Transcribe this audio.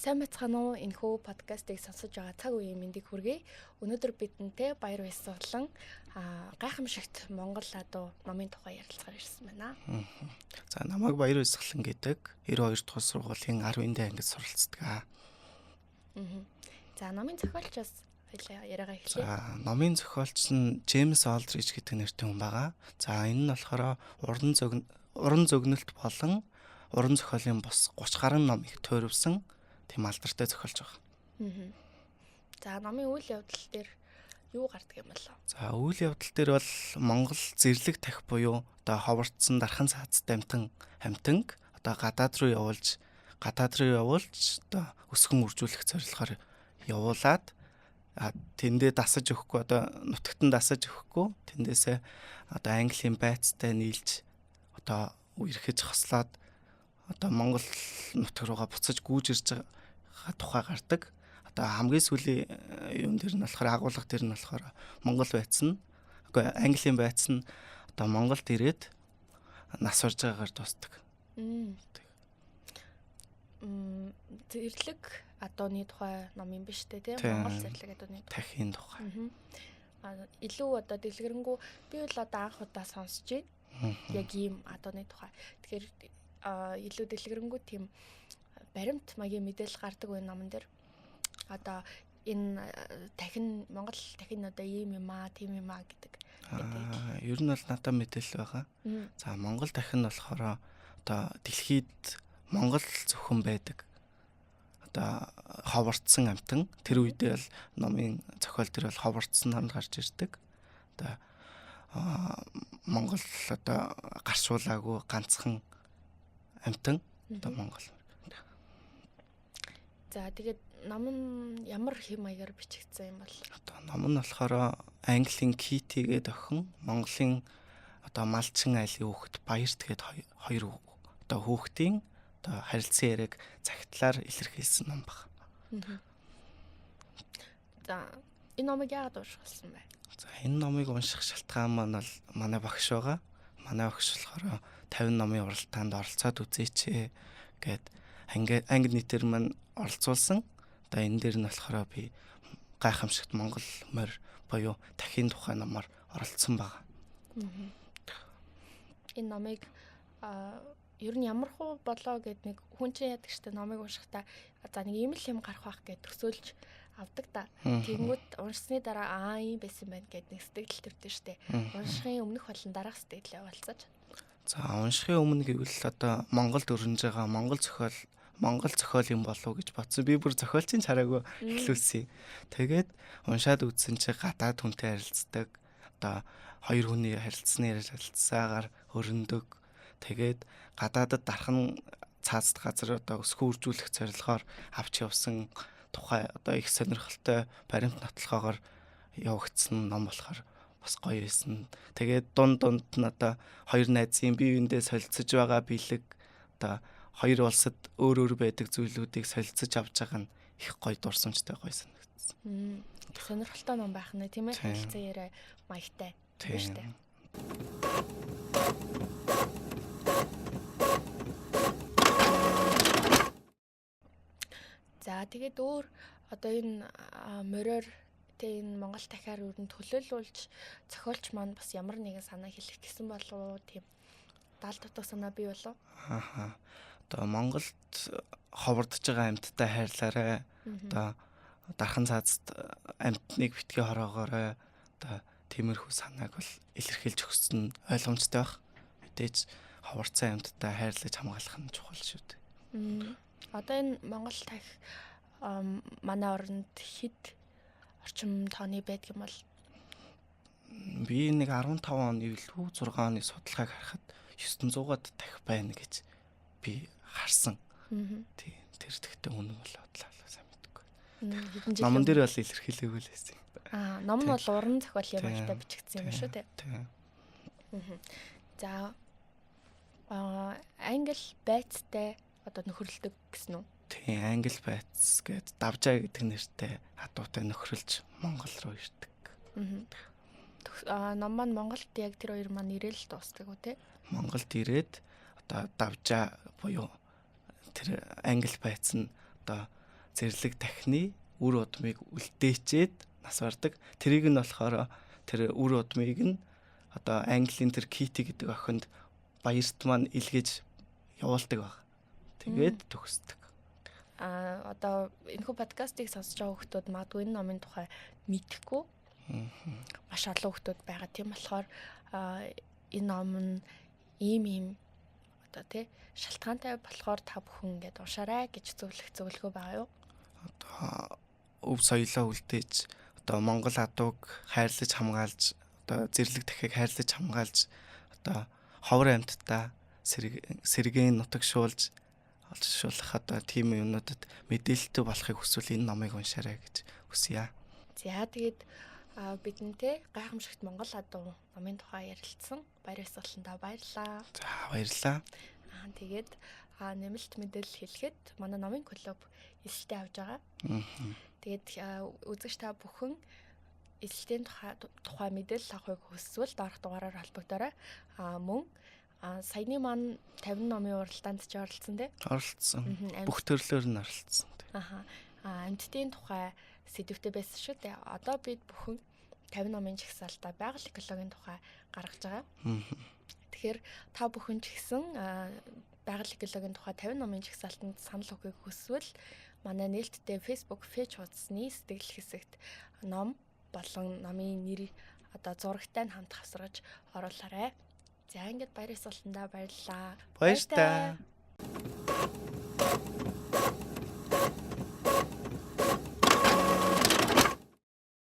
Сайн байцгаана уу? Энэхүү подкастыг сонсож байгаа цаг үеийн мэндийг хүргэе. Өнөөдөр бидэнтэй Баяр Баясгалан гайхамшигт Монгол адуу номын тухай ярилцахаар ирсэн байна. За, намайг Баяр Баясгалан гэдэг 92 дугаар сургуулийн 10-нд ангид суралцдаг. За, номын зохиолчоос хоёлаа яриагаа эхлэе. За, номын зохиолч нь Джеймс Олдрич гэдэг нэртэй хүн байгаа. За, энэ нь болохоор уран зөгнөлт болон уран зохиолын бус 30 гаруй ном их туурвсан тийм алдартай зохиолч байгаа. За, номын үйл явдал дээр юу гардаг юм болоо? За, үйл явдал дээр бол Монгол зэрлэг тах буюу одоо ховорцсон дархан цаазтай амьтанг одоо гадаад руу явуулж одоо өсгөн үржүүлэх зорилгоор явуулаад тэндээ дасаж өгөхгүй, одоо нутагт нь дасаж өгөхгүй, тэндээсээ одоо Английн байцтай нийлж одоо үерхэж хослоод одоо Монгол нутаг руугаа буцаж гүйж ирж байгаа тухай гардаг. Одоо хамгийн сүүлийн юм дээр нь болохоор агуулга дээр нь болохоор Монгол байц нь, үгүй Английн байц нь одоо Монголд ирээд нас барж байгаагаар дуустдаг. Зэрлэг адууны тухай ном юм биш үү, тийм? Монгол зэрлэг адууны тахийн тухай. Илүү одоо дэлгэрэнгүй би бол одоо анх удаа сонсож байна. Яг ийм адууны тухай. Тэгэхээр илүү дэлгэрэнгүй тийм баримт маягийн мэдээлэл гардаг байх номон дээр. Одоо энэ тахин Монгол тахин одоо ийм юм аа, тийм юм аа гэдэг мэдээлэл. Ер нь бол надад мэдээлэл байгаа. За, Монгол тахин болохоор одоо дэлхийд Монгол зөвхөн байдаг. Одоо ховорцсон амьтан. Тэр үедээ бол номын зохиол дээр бол ховорцсон номд гарч ирдэг. Одоо Монгол одоо гаршуулаагүй ганцхан амьтан одоо Монгол. За, тэгээд ном нь ямар хэм маягаар бичигдсэн юм бол? Одоо ном нь болохоор Английн Кити гэдэг охин, Монголын одоо Малчин айлын хүүхэд Баярт гээд хоёр одоо хүүхдийн одоо харилцан яриаг цагтлаар илэрхийлсэн ном баг. За, энэ номыг яагаад унших болсон бэ? За, энэ номыг унших шалтгаан маань бол манай багш байгаа. Манай багш болохоор 50 номын уралдаанд оролцоод үзээч гээд анги нийтээр маань оролцуулсан. Одоо энэ дээр нь болохоор би гайхамшигт Монгол морь буюу тахийн тухай номоор оролцсон байгаа. Энэ номыг ер нь ямар хуу болоо гэд нэг хүн чинь яадаг штэ, номыг уншихдаа за нэг ийм л юм гарах байх гэд төсөөлж авдаг та. Тэгэнгүүт уншсны дараа аа ийм байсан байна гэд нэг сэтгэл төрдөг штэ. Уншихын өмнөх болон дараах сэтгэлээ болцож. За, уншихын өмнө гэвэл одоо Монголд өрнөж байгаа Монгол зохиол юм болов уу гэж бодсон. Би бүр зохиолчийн чараагүй эхлүүлсэн. Тэгээд уншаад үзсэн чи гадаад хүнтэй харилцдаг. Одоо хоёр хүний харилцсны ярилцсаагаар өрнөдөг. Тэгээд гадаадад дархан цаазд газар одоо өсгөн үржүүлэх зорилгоор авч явсан тухай одоо их сонирхолтой баримт нотлохоогоор явагдсан ном болохоор бас гоё байсан. Тэгээд дунд нь одоо хоёр найзын бие биендээ солилцож байгаа бэлэг, одоо хоёр улсад өөр өөр байдаг зүйлүүдийг солилцож авч байгаа нь их гоё дурсамжтай гоё санагдсан. Сонирхолтой ном байх нэ, тийм ээ? Харилцан яриа маягтай тийм шүү дээ. За, тэгээд өөр одоо энэ мориор тэ энэ Монгол тахиар ер нь төлөөлүүлж зохиолч маань бас ямар нэгэн санаа хэлэх гэсэн болов уу, тийм даал дутах санаа бий болов? Аа. Одоо Монголд ховордож байгаа амьттай хайрлаарай. Одоо дархан цаазд амьтныг битгий хороогоорой. Одоо тиймэрхүү санааг бол илэрхийлж өгсөн ойлгомжтой байх. Мэдээж ховорцсон амьттай хайрлаж хамгаалах нь чухал шүү дээ. Одоо энэ Монгол тах манай оронд хэд орчим тооны байдаг юм бол? Би нэг 15 оны илүү 6 оны судалгааг харахад 900-аад тах байна гэж би харсан. Тийм, тэр тэгтээ үнэн бол бодлоо сайн мэдэхгүй. Номон дээр бол илэрхийлээгүй л байсан. Аа, ном нь бол уран зохиолын маягтай бичигдсэн юм шүү дээ. Тийм. За, англи байцтай одоо нөхөрлөдөг гэсэн үү? Тийм, англи байц гээд давжаа гэдэг нэртэй адуутай нөхрөлж Монгол руу ирдэг. Ном маань Монголд яг тэр хоёр маань ирээл дуустдаг уу те? Монголд ирээд одоо давжаа буюу тэр англи байц нь одоо Зэрлэг дахны үр удмыг үлдээчээд нас бардаг. Тэрийг нь болохоор тэр үр удмыг нь одоо Английн тэр Кити гэдэг охинд баярт маань илгээж явуулдаг баг. Тэгээд төгсдөг. Одоо энэхүү подкастыг сонсож байгаа хүмүүс магадгүй энэ номын тухай мэдэхгүй маш олон хүмүүс байгаа. Тийм болохоор энэ ном нь ийм ийм одоо тий шалтгаантай болохоор та бүхэн ингээд уншаарай гэж зөвлөх зөвлөгөө байгаа юу? Одоо өв соёлоо үлдээж, одоо Монгол адууг хайрлаж хамгаалж, одоо зэрлэг дахийг хайрлаж хамгаалж, одоо ховор амьтдаа сэргээн нутагшуулж олшуулах одоо тийм юмнуудад мэдээлэлтэй болохыг хүсвэл энэ номыг уншаарай гэж хүсье. За, тэгээд бидэнтэй Гайхамшигт Монгол адуу номын тухай ярилцсан Баяр ёсолтондоо баярлалаа. За, баярлалаа. Тэгээд нэмэлт мэдээлэл хэлэхэд манай номын клуб элсэлтээ авч байгаа. Тэгээд үзэгч та бүхэн элсэлтийн тухай мэдээлэл авахыг хүсвэл доорх дугаараар холбогдоорой. Мөн саяны маань 50 номын уралдаанд ч оролцсон, тий? Оролцсон. Бүх төрлөөр нь оролцсон. Аха. Амьтдын тухай сэдэвтэй байсан шүү дээ. Одоо бид бүхэн 50 номын жагсаалтаа байгаль экологийн тухай гаргаж байгаа. Тэгэхээр та бүхэн ч гэсэн байгаль экологийн тухай 50 номын жагсаалтанд санал өгөхийг хүсвэл манай нээлттэй Facebook page хуудасны сэтгэл хэсэгт ном болон номын нэр одоо зурагтай нь хамт хавсаргаж оруулаарай. За, ингээд баяр ёсолтондоо баярлалаа. Баяртай.